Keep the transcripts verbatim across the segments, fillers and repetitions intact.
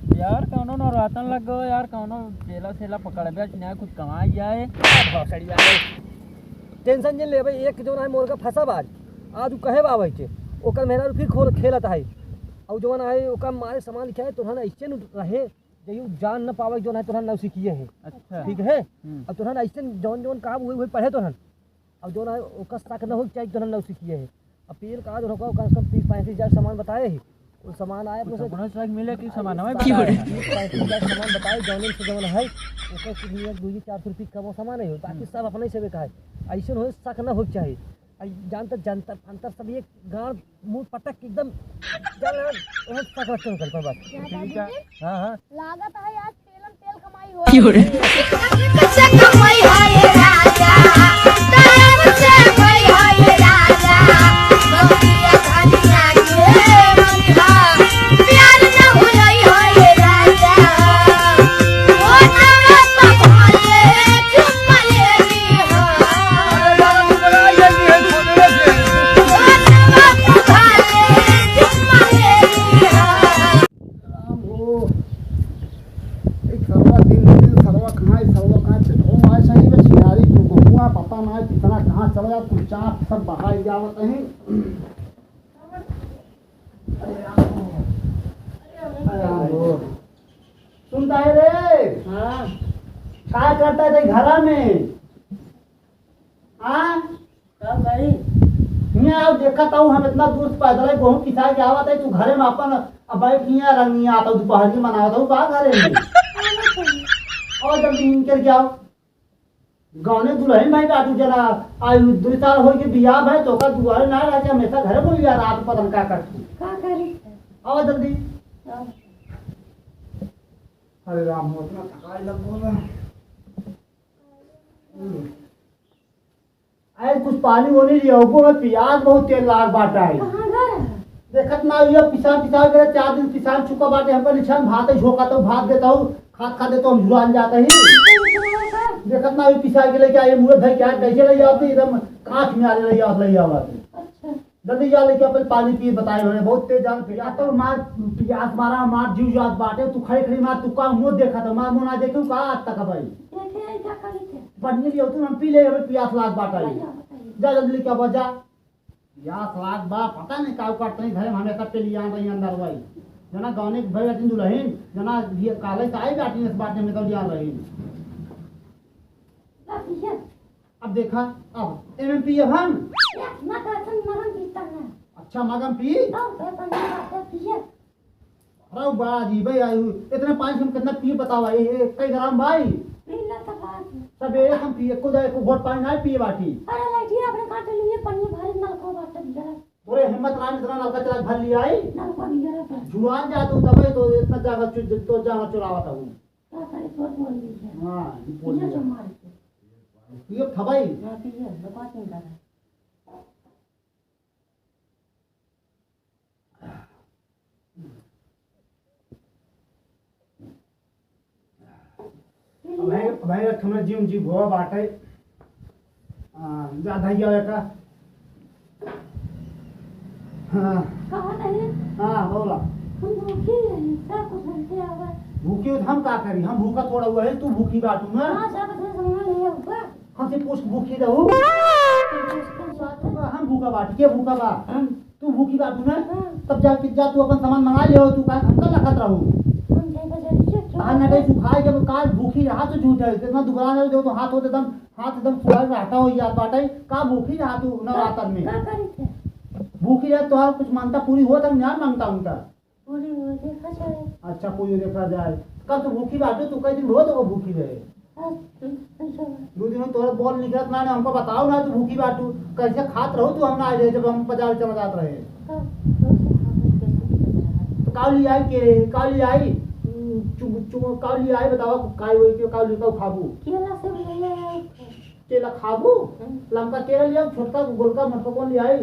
यार, कौनो नवरातन लग गयो यार, कौनो चेला सेला पकड़बे, आज नया कुछ कमाई जाए। भोसड़ी वाले। टेंशन जिन लेबे, एक जौन है मुर्गा फंसा बा आज। आज उ कहे बा आवे के, ओकर मेहरारू फिर खोल खेलत है। और जौन है ओकर मारे सामान लिखा है, तोहन ऐसे न रहे, जैसे उ जान न पावे जौन है तोहन नौसिखिए है। अच्छा। ठीक है? हम्म। अब तोहन ऐसे जौन जौन कहा वही वही पढ़े तोहन। अब जौन है ओकर शक न हो कि चाहे तोहन नौसिखिए है। अब पीएल का आज रोका, कम से कम तीस पैंतीस हजार सामान बताए ही। वो सामान आए, कुछ अपने से अपना सामान मिले कि सामान हमें बताए। तीस पैंतीस हजार सामान बताए, जौन से जौन है, ओकर कुछ नहीं है, दो चार सौ रुपये कम सामान है, बाकी हम्म। सब अपने से बेका है। ऐसे न हो, शक न हो चाहे। आ, जानता जंतर फंतर सब एक गांड मुंह पटक के एकदम जल है, ओहन पकड़ के निकल पर बस। क्या ठीक है। दादी? हाँ, हाँ। लागत है आज तेलम तेल कमाई हो। क्यों रे? कैसे कमाई है ये राजा? टाइम से कोई है ये राजा? नौकरिया धनिया के रंगा। प्यार न भुलई है ये राजा। ओ नवा पकड़े चुप ले ली हो। राम हो। एक सरवा दिन, दिन सरवा कहाँ है, सरवा कहाँ है, चलो, आए सही बस यारी, तो बहुआ पता ना है कितना कहाँ चला गया, कुछ चाप सब बहाई जावत है। अरे राम हो। अरे राम हो। सुनता है रे? हाँ। का करता है तेरे घरा में? हाँ? का भाई? हियाँ आओ, देखत हूँ, हम इतना दूर से पैदल है, गेहूँ पिसा के आवत है, तू घरे में अपन अब बैठ हियाँ रंगिया आता हूँ, दोपहरी मनावत हूँ, का घरे में? और जल्दी निकल के आओ। गौने दुल्हन भाई बाटू जना, आयु दो साल हो के बियाह भाई, तो का दुआरे ना रह के हमेशा घरे बोल लिया, रात पता न का करती। का करी? आओ जल्दी। आओ। अरे राम हो, इतना थकाई लग गया। हम्म। अरे कुछ पानी वानी लिया, ऊपर में पियास बहुत तेज लाग बाटा है। कहाँ घर है? देखत ना, ये पिसान, पिसान करे, चार दिन पिसान चुका बाटे, हमका निछान भात है, झोंका तो भात देता हूँ, खात खात तो हम जुरान जाता ही। तो जुरान का? देखत ना, ये पिसान के लेके आए, मुँह धर के आए, कैसे ले जाते, एकदम कांच में आले ले जाते, ले जाते। अच्छा। जल्दी जा लेके अपन पानी पिए, बताए होने, बहुत तेज जान पिया तो मार, पियास मारा, मार जीव जात बाटे, तू खड़ी खड़ी मार, तू का मुँह देखा था, मार मुँह ना देखे, का आज तक भाई। देखे, ऐसा करी थे। बढ़िया लियो तू, हम पी ले, हमें पियास लाग बाटे। भैया, बताइए। जा जल्दी लेके आवा, जा। पियास लाग बा, पता नहीं का करते हैं, घर में हमें सब पे लिया रही अंदर भाई। जना गाने के भाई दिन दुल्हन, जना ये काले से आई बाटी, इस बाटे में तो लिया रही। ला पिया। अब देखा, अब एमे पिए हम? एक ना का असन मगन पीता ना। अच्छा, मगन पी? तो पे पन्नी बाटे पिए। अरे बा जी भाई, आयु, इतने पानी से हम कितना पिए बतावा, ए, ए, कई ग्राम भाई? पी ला तो बात। सब एक हम पिए, को जाए, को घोट पानी ना पिए बाटी। अरे लइठिया अपने काट लिए, पन्नी भरे नलको बाटे पिए। तोरे हिम्मत ना, इतना नलका चला भर लिया आई? नलको पिए रे। जुआन जा तू तबे तो इतना जागा चु-, तो जागा चुरावा था हूँ। का करे, तोर बोल दी है। हाँ, ये बोल पिए दिया। जो मार के। पिए खबाई। हाँ, पिए, बकवास नहीं कर। भाई, भाई, हमरा जिम जी भोवा बाटे। आ, जा धैया लेका। हाँ। कहा नहीं? हाँ, बोला। हम भूखी हैं, सब कुछ बनते आवा। भूखी हो तो हम का करी? हम भूखा थोड़ा हुआ है, तू भूखी बाटू ना। हाँ, सब कुछ सामान ले आऊंगा। हमसे पूछ के भूखी रहू। पूछ के बात है। हम भूखा बाटी, के भूखा बा? हम। तू भूखी बाटू ना? हाँ। तब जाके जा तू अपन सामान मंगा ले, तू का हमका लखत रहू? हम जाए बजारे से क्यों? हाँ, ना कहीं सुखाए जब का भूखी रहा तो झूठ है। इतना दुबला ना जो तो हाथ होते दम, हाथ एकदम सुखाए रहता हो यार बाटे। का भूखी रहा तू नवरात्र में? का करी थे? भूखी रहे तो कुछ मानता पूरी हो तक ना मानता उनका। पूरी हो देखा जाए। अच्छा, पूरी देखा जाए। कब तू भूखी बाटू, तू कई दिन हो तो भूखी रहे? हाँ, ठीक है। दो दिन में तोरा बोल निकलत ना, ना हमको बताओ ना, तू भूखी बाटू, कैसे खात रहो तू, हम ना आए रहे जब हम बाजार चला जात रहे। तो, तो से खाबो, कैसे निकलत रहा? तो काउ ले आई के, काउ ले आई? चु-, चु-, काउ ले आई, बताओ, काई होई के काउ ले, काउ खाबू? केला से ले आई। केला खाबू? हम्म। लमका केला ले आओ, छोटका गोलका मोटका कौन ले आई?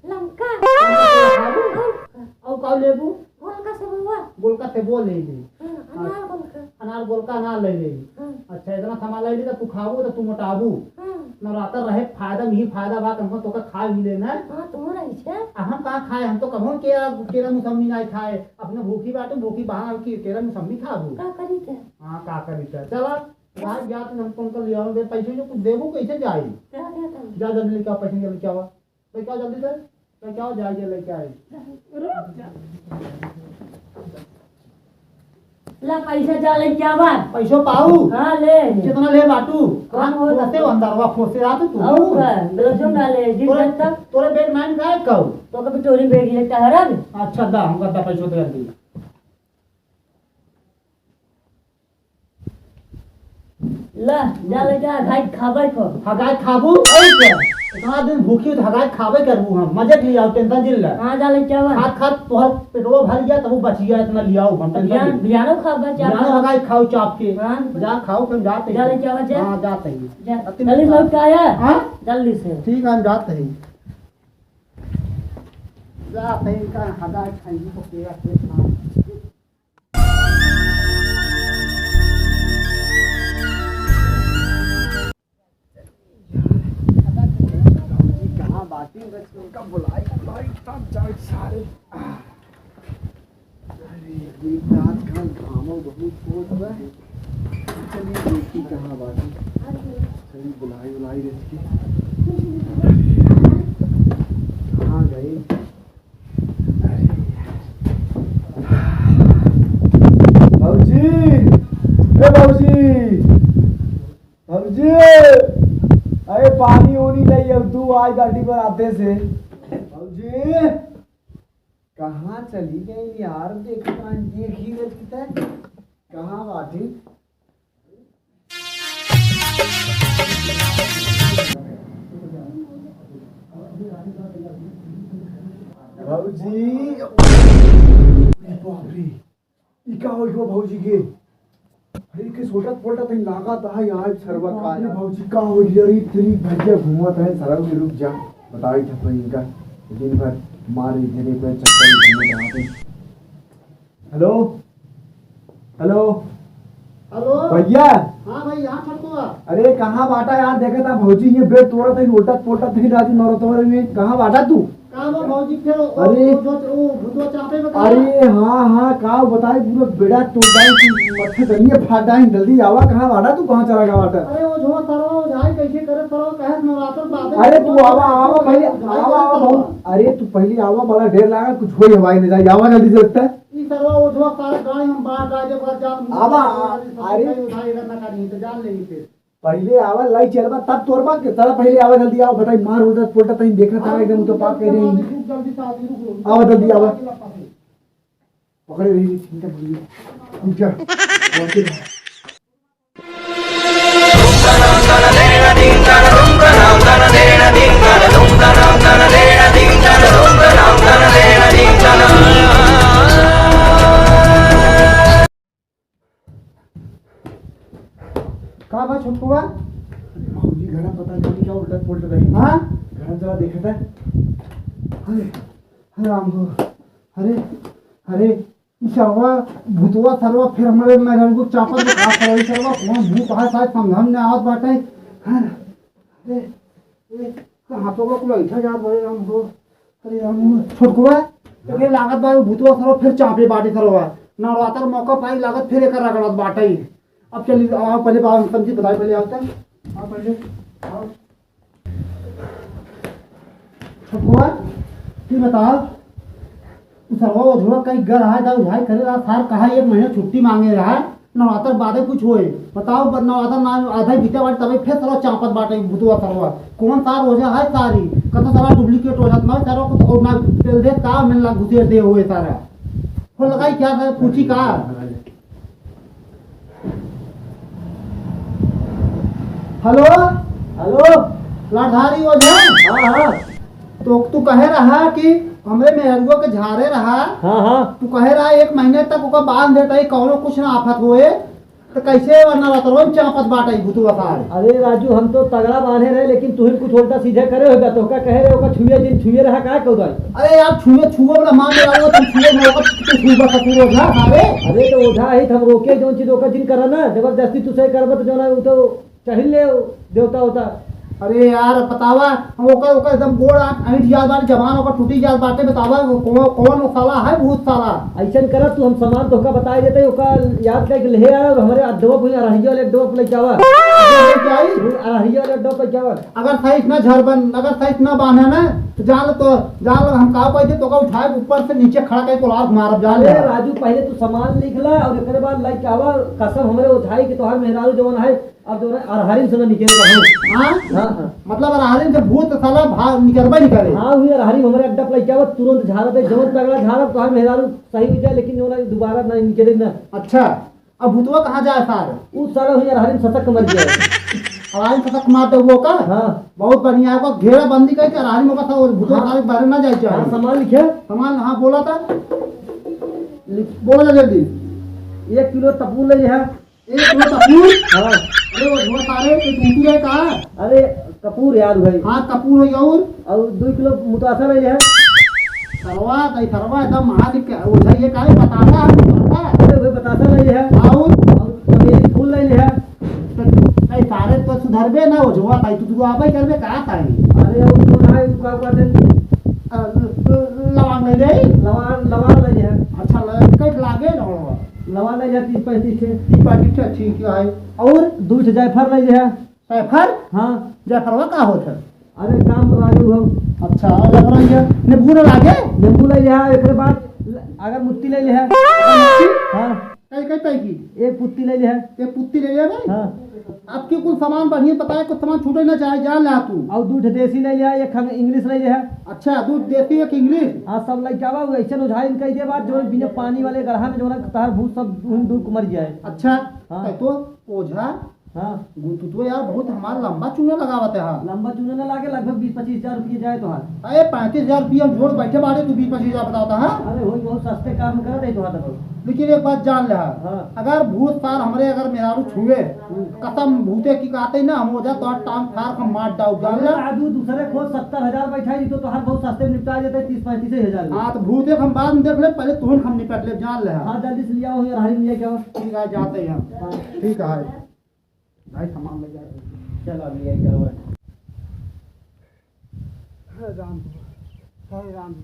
लमका। लमका केला खाबू? गोलका। और का लेबू? गोलका सेबुआ। गोलका सेबुआ ले ले। हाँ, अनार अच्छा। गोलका। अनार गोलका अनार ले ले। हाँ। अच्छा, इतना सामान ले ले तो तू खाबू तो तू मोटाबू। हाँ। नवरात्र रहे, फायदा में ही फायदा बा, कम से कम तोका खाए मिले ना। हाँ, तू रही छे। आ हम कहाँ खाए, हम तो कभो केरा, केरा मुसम्मी नाहीं खाए। अपने भूखी बाटे, भूखी बहाना की केरा मुसम्मी खाबू। का करी थे? हाँ, का करी थे? चला, भाई, जा तू हमको उनका ले आओ, दे पैसे जो कुछ देबू, कैसे जाई? क्या देता हूँ? जा, जल्दी लेके आओ, पैसे लेके आओ। लेके आओ जल्दी से, लेके आओ, जा, ये लेके आए। रुक जा। ला पैसा जा लेके आवा। पैसो पाऊ? हाँ, ले। कितना ले बाटू? कौन हो खोसे बाटू? अंदरवा खोसे आ तो तू। और का? ब्लाउजो ना ले, जिस तोरे, तक। तोरे बैग नाइन का है कऊ? तो कभी चोरी बैग लेता है रब। अच्छा, दा, हम करता पैसो दे दी। ला, जा ले जा, हगाई खाबे को। हगाई खाबू? और क्या? इतना दिन भूखी हो तो हगाई खाबे करबू हम। मजे के लिए आओ, टेंशन जिन ले। हाँ, जा ले क्या बा? खात खात तोहर पेटवा भर गया, तब वो बच गया, इतना लियाओ हम, टेंशन बिहान, जिन। बिहानो खाबे, जा बिहानो खा। हगाई खाओ चाप के। हाँ। जा खाओ, फिर जाते जा हैं। ले क्या बा, जा। हाँ, जाते हैं। जा। अति जल्दी नुकसान। लौट के आया? हाँ? जल्दी से। ठीक है, हम जाते हैं। जाते हैं, इनका हगाई खाएंगे तो क्या, क्या खाएंगे? कहाँ बाटी? उनका बुलाई, बुलाई, तब जाए सारे। अरे, ये रात का घामो बहुत होत बा। चलिए, देखी कहाँ बाटी। चलिए, बुलाई, बुलाई रहती। कहाँ गई? भौजी, ए भौजी, भौजी, अरे पानी ओनी लई अब तू आज बाटी पर आते से। भौजी, कहाँ चली गई यार? देखता, देखी रहती तै, कहाँ बाटी? भौजी, अरे बाप रे, ई का होई हो भौजी के? अरे के सोटत पोटत ही लागत है यार, सरवा का बाप रे यार। भौजी का होई यार, ई तेरी भैया घूमत है सरवा के, रुक जा, बताई था कोई इनका, दिन भर मारे इधर एक चक्कर में घूमत रहते। हेलो, हेलो। हेलो। भैया। हाँ भाई, यहाँ पर तो आ। अरे, कहाँ बाटा यार? देखा था भौजी, ये बेड तोड़ा था, उल्टा पोल्टा था, राजू नौरा तोड़े में। कहाँ बाटा तू? का बा भौजी, फिर वो, अरे। वो जो, वो भूतवा चापे में कहाँ? अरे, हाँ, हाँ, का बताई, पूरा बेड़ा तोड़ डाल, तू मच्छरदनिया फाट डाल, जल्दी आवा, कहाँ बाटा तू, कहाँ चला गया बाटा? अरे, वो जो सरवा, वो झाई कैसे करे, सरवा कहे नवरात्र बादे अरे, तू आवा, आवा, पहले, आवा, आवा, भाऊ। अरे, तू पहले आवा, बड़ा ढेर लागा, कुछ होई हवाई नहीं जाई, आवा जल्दी से लगता है। ई सरवा ओझवा सारा गाड़ी हम बाहर डाल दे, बस जान आवा, अरे। उधारी करना का नहीं, तो जान लेंगे फिर। पहिले आवा, लाई चलबा, तब तोरबा के, चला पहिले आवा, जल्दी आवा, बताई, मार उल्टा पुल्टा तहीं देखा था, एकदम तो पाप कह रही। रुक, जल्दी से आती, रुक, रुक। आवा, जल्दी आवा। पकड़े रही, चिंता मत करिए। रुक जा। का बा छोटकुआ? भौजी घरा पता नहीं क्या उल्टा पुल्टा रही। हाँ? घरा जरा देखा था। अरे, अरे राम हो। अरे, अरे, ई सरवा, भूतवा सरवा फिर हमरे मेहरारू को चापत बा, का करे ई सरवा, कौन भूत है, शायद समझ में आवत बाटे। हाँ, ए, ए, कहाँ तो लोग बैठा जात बा, राम हो। अरे राम हो, छोटकुआ, तो ये लागत बा, भूतवा सरवा फिर चापे बाटे सरवा। नवरात्र मौका पाई लागत फिर एकर रगड़त बाटे। अब चली, आओ पहले बाबा, हम समझी बताई पहले आवता। आओ पहले, आओ। छोटकुआ, तू बताओ, तू सरवा ओझवा कई घर आए, दाऊ भाई करे रहा, सार कहा एक महीना छुट्टी मांगे रहा, नवरात्र बादे कुछ होए। बताओ, ब-, नवरात्र ना आधा ही बीते बाटे, तबे फिर सरवा चापत बाटे, भूतवा सरवा। कौन सार ओझा है सारी? कतो सारा duplicate ओझा, तुम्हारे सरवा कुछ और ना, तेल दे का, मैंने ला घुसेर दे हुए सारा। हो लगाई क्या है, पूछी का? हेलो? हेलो? लाटधारी ओझा? हाँ, हाँ। तो तू कहे रहा कि हमरे मेहरुआ के झारे रहा। हाँ, हाँ। तू कहे रहा एक महीने तक ओका बांध देता ही, कौनो कुछ ना आफत होए, तो कैसे वरना रहत रोज चापत बाटे भूतवा सारे? अरे राजू, हम तो तगड़ा बांधे रहे, लेकिन तुहिन कुछ उल्टा सीधा करे होगा। तोहका कहे रहे, ओका छुए जिन, छुए रहा, का कौदाई? अरे यार, छुए, छुए वाला मान ले, आओ, तुम छुए ना, ओका तो छुए बस पूरा ना, सारे। अरे तो ओझा ही, हम रोके, जो चीज ओका जिन करा ना, जबरदस्ती तू सही करबा, तो जो ना, वो तो चढ़िल ले देवता होता। अरे यार, बतावा, हम ओकर, ओकर एकदम गोड़ आ-, अइंठ जात बाटे, जबान ओकर टूटी जात बाटे, बतावा, वो कौन, कौन वो साला है, भूत साला? अइसन करत तू, हम सामान तोहका बताइ देते, ओका याद करके लेहे आ, हमरे अड्डवा पे, अरहरिया वाले अड्डवा पे लइके आवा। अड्डवा पे आई? अरहरिया वाले अड्डवा पे लइके आवा। अगर सही से ना झर बन, अगर सही से ना बांधा ना, तो जान लो तो, जान लो हम का कह दे, तोका उठाए ऊपर से नीचे खड़ा करके कोलार मारब, जान अरे ले। राजू, पहिले तू सामान लिख ला और एकरे बाद लइके आवा, कसम हमरे ओझाई के तोहार मेहरारू जवन है, अब जो है, अरहरिन से ना निकले कबहूँ। हाँ? हाँ, हाँ। मतलब अरहरिन से भूत साला भा-, निकलबे नहीं करे। हाँ, वही अरहरिन हमरे अड्डा पे लइके आवत, तुरंत झाड़त है, जवन तगड़ा झाड़त, तोहार मेहरारू सही हो जाए, लेकिन जो ना दोबारा ना निकले ना। अच्छा, अब भूतवा कहाँ जाए सार? उ साला वही अरहरिन ससक मर गया। अरहरिन ससक मार दे वो का? हाँ। बहुत बढ़िया है, ओकर घेरा बंदी करके अरहरिन में बस और भूतवा हाँ। सारे बाहर ना जाए हाँ, जाए। सामान लिखे। सामान, हाँ, बोला था। लिख। बोला जल्दी। एक किलो तपूर ले लिहा। एक किलो कपूर? हाँ। अरे वो झोर सारे, तो टूटी रहे का? अरे कपूर यार भाई। हाँ, कपूर है और? और दो किलो मुतासा ले लिहा। सरवा, तई सरवा एकदम महान के, वो है ये काहे बतासा है, बतासा? अरे भाई बतासा ले लिहा। और? और चमेली फूल ले लिहा। तो, तई सारे तो सुधरबे ना, वो झोर ताई तू, तू आबे करबे का ताई? अरे वो तो ना, वो का कहते हैं? अ, ल-, ल-, लवांग ले ले? लवांग, लवांग ले लिहा। अच्छा, ल-, कट लागे ना हो। लवा ले जा तीस पैंतीस ठे। तीस पैंतीस ठे, ठीक है। और? दू ठे जायफल ले लिहा। जायफल? हाँ। जायफलवा का होत है? अरे काम लागे हो। अच्छा, और जायफल ले लिहा। नींबू ना लागे? नींबू ले लिहा, एकरे बाद अगरबत्ती ले लिहा। अगरबत्ती? हाँ। कई, कई पैकी? एक पुत्ती ले लिहा। एक पुत्ती ले लिहा भाई? हाँ। आपके कुल सामान बढ़िया बताए, कुछ सामान छूटे ना चाहे, जान ला तू। और दू ठे देसी ले लिहा, एक हम इंग्लिश ले लिहा। अच्छा, दू देसी, एक इंग्लिश। हाँ, सब लइके आवा, वो ऐसे उझाइन कह दे बात, जो बिना पानी वाले गढ़ा में जो ना तहार भूत सब उन दूर को मर जाए। अच्छा, हाँ। तो ओझा, हाँ। तू तो यार बहुत हमार लंबा चूना लगावत है, हाँ। लंबा चूना ना लागे, लगभग बीस पच्चीस हजार रुपये जाए तोहार। अरे, पैंतीस हजार रुपये हम जोड़ बैठे बाड़े, तू बीस पच्चीस हजार बतावत है, हाँ? अरे, वही बहुत सस्ते काम कर दे तोहार तो। लेकिन एक बात जान ले, हाँ। हाँ। अगर भूत सार हमरे अगर मेहरारू छुए, हम्म। कसम भूते की कहते ना, हम ओझा तोहार टांग फाड़ के मार डाउ, जान अरे ले। राजू, दूसरे खोज सत्तर हजार बैठाई दी तो तोहार बहुत सस्ते निपटा देते, तीस पैंतीस हजार में। हाँ, तो भूते के हम बाद में देख ले, पहले तुहन हम निपट ले, जान ले। हाँ, जल्दी से लिया हो यार, हारी लिया क्या? ठीक है, जाते हैं हम। हाँ। ठीक है। भाई, सामान ले जा। चल, अब लिया क्या हुआ? हे राम, हे राम।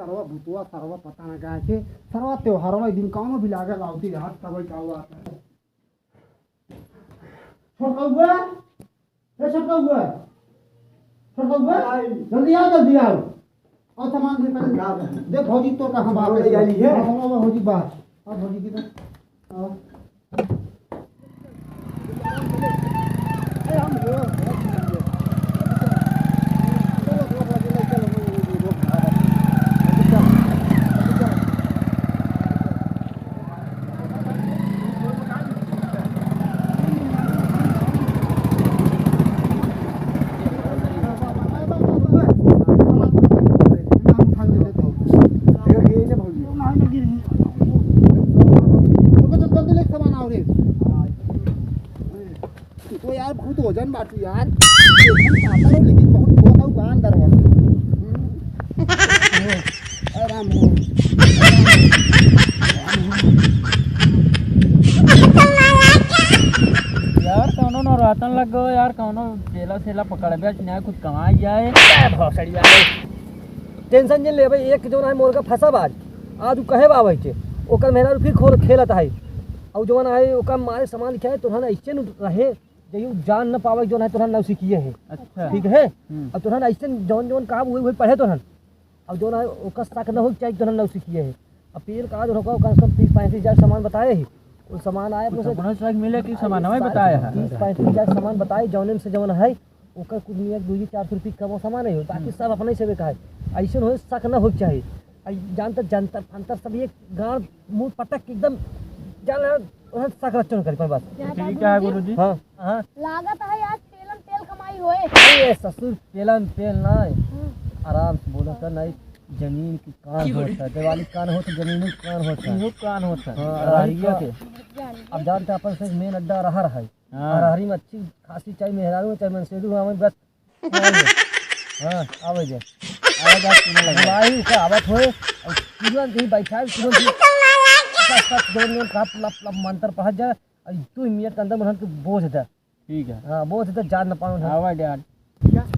सरवा भूतवा, सरवा पता ना काहे के, सरवा त्योहारवा दिन कौनो भी लागे लावती रहत, तबे का हुआ। छोटका हुआ? ए छोटका हुआ? छोटका हुआ? भाई। जल्दी आओ, जल्दी आओ। और सामान भी पहले निकाल दे। देख भौजी तोर कहाँ बाहर सामान ले जाली है। हाँ, सामान भौजी बाहर। और भौजी की तो, हाँ। तो यार, बहुत वजन बाटू यार। देखन पातर हो, लेकिन बहुत ठोस हो, बांदर हो। हम्म। ए राम हो। यार, कौनो नवरातन लग गयो यार, कौनो पेला सेला पकड़बे, आज नया कुछ कमाई जाए। ए भोसड़िया रे। टेंशन जिन लेबे, एक जौन है मोर का फंसा बाज, आज उ कहे बा बैठे, ओकर मेहरारू फिर खोल खेलत है, और जौन है ओकर मारे सामान लिखे है, तोहन ऐसे न रहे, जइयो जान न पावे, जौन है तोहन नौसिखिए है। अच्छा। ठीक है? हम्म। अब तोहन ऐसे जौन जौन कहा वही वही पढ़े तोहन, अब जौन है ओकर शक न हो चाहे तोहन नौसिखिए है। अब पीर का जो होगा, कम से कम तीस पैंतीस हजार सामान बताए ही। वो सामान आए अपने से अपने से मिले कि सामान हमें बताए है। तीस पैंतीस हजार सामान बताए, जौने में से जौन है, ओकर कुछ नहीं, एक दो चार सौ रुपये कम सामान है, बाकी हम्म। सब अपने से बेका है। ऐसे न हो, शक न हो चाहे। आई जानता, जंतर फंतर सब एक गाड़ मुंह पटक के एकदम जान ले, ओहन शक रचन कर पाए बस। ठीक है गुरुजी। हाँ। हाँ। लागत है आज पेलम पेल कमाई होए। अरे ससुर, पेलम पेल ना है। हम्म। आराम से बोलो कर, नहीं जमीन की कान होता है, दिवाली कान होता है, जमीन की कान होता है। इहो कान होता है। हाँ, अरहरिया के। अब जानते अपन से मेन अड्डा अरहर है। हाँ। अरहरी में अच्छी खासी चाहे मेहरारू, चाहे मनसेरू, हमें बस। हाँ, आवे जे। आवे जा, सुने लगे। भाई, उसे आवत होए, और तुरंत ही बैठा है, तुरंत ही। सब, सब जोर में लप, लप, लप मंत्र पढ़त जा, और दो मिनट के अंदर उन्हन के बोझ दे। ठीक है। हाँ, बोझ दे, जान न पावे उन्हन। आवा जा। भैया,